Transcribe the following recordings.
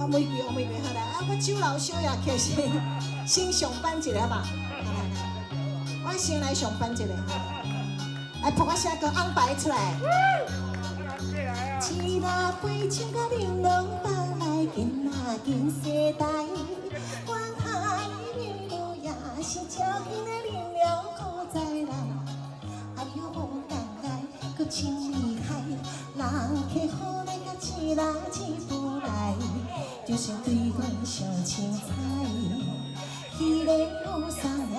啊，玫瑰，紅玫瑰，好來，啊，我酒樓小爺客先先上班一下吧，來來來，我先來上班一下，來，噗仔聲閣紅白出來。一杯酒甲玲瑯放來緊啊緊世代，關海美女也是照緊的啉了閣再來。哎喲無共愛，閣真厲害，人客好來甲一人一步來，就算對阮上凊彩。彼个有啥也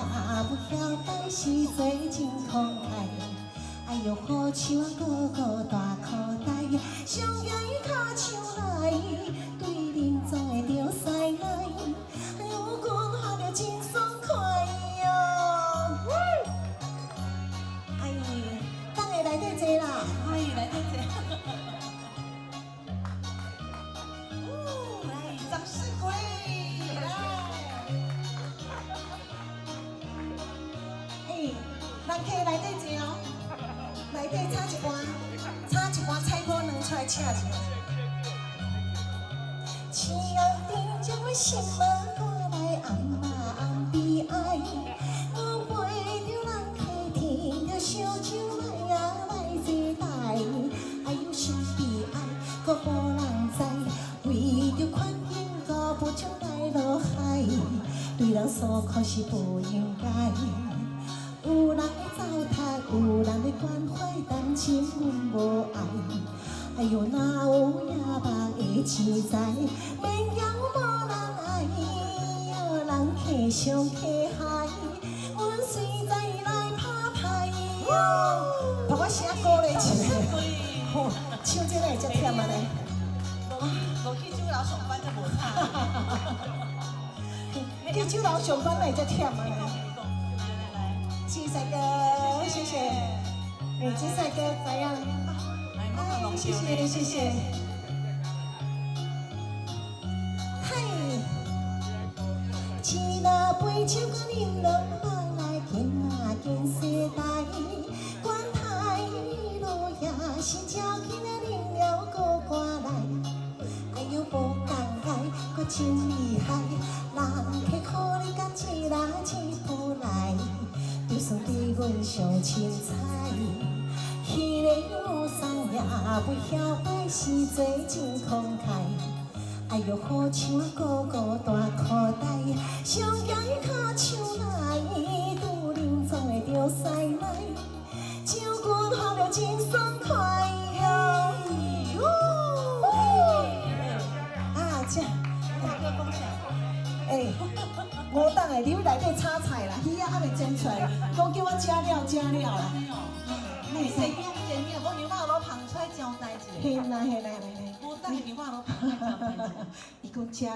不曉擺，是做真慷慨。哎喲，好手啊，个个大箍袋，上舉跤手來，對恁總會著師奶，有阮看著真爽快喲。哎，等下內底坐啦。哎，來這坐。哦，來，掌聲鼓勵，來。哎，人客內底坐哦，內底炒一盤，炒一盤菜脯卵出來請一下。青紅燈將阮心仔趕來，暗嘛暗悲哀。我陪著人客聽著燒酒來啊來坐台，哎喲傷悲哀，閣無人知，為著環境閣無將來落海，對人訴苦是不應該。有人會糟蹋，有人會關懷，擔心阮無愛。哎喲，哪有野望的錢財，免驚無人愛，人客上客海，阮隨在來拍牌喲。噗仔聲鼓勵一下，吼，唱這個會遮忝按呢？無去酒樓上班才無慘。去酒樓上班會遮忝按呢？來來來，謝謝哥，謝謝。哎，謝謝哥，知影。來，哎，謝謝謝謝。嗨，一杯酒甲玲瑯放來緊啊緊世代，關太路也是照緊的啉了閣趕來。哎喲，無共愛，閣真厲害，人客予你甲一人一步來，就算對阮上凊彩。彼个有啥也袂曉擺，是做真慷慨。哎喲，好手啊，個個大箍袋，上舉跤手來，拄恁總會著師奶，將軍喝著真爽快喲。啊，這大哥講啥？欸，五檔的，你去內底炒菜啦，魚仔還未煎出來，講叫我食了食了啦。你生命煎了，我牛肉滷芳出來招待一下。嘿啦嘿啦嘿啦。五檔的牛肉滷芳出來招待一下。伊講食。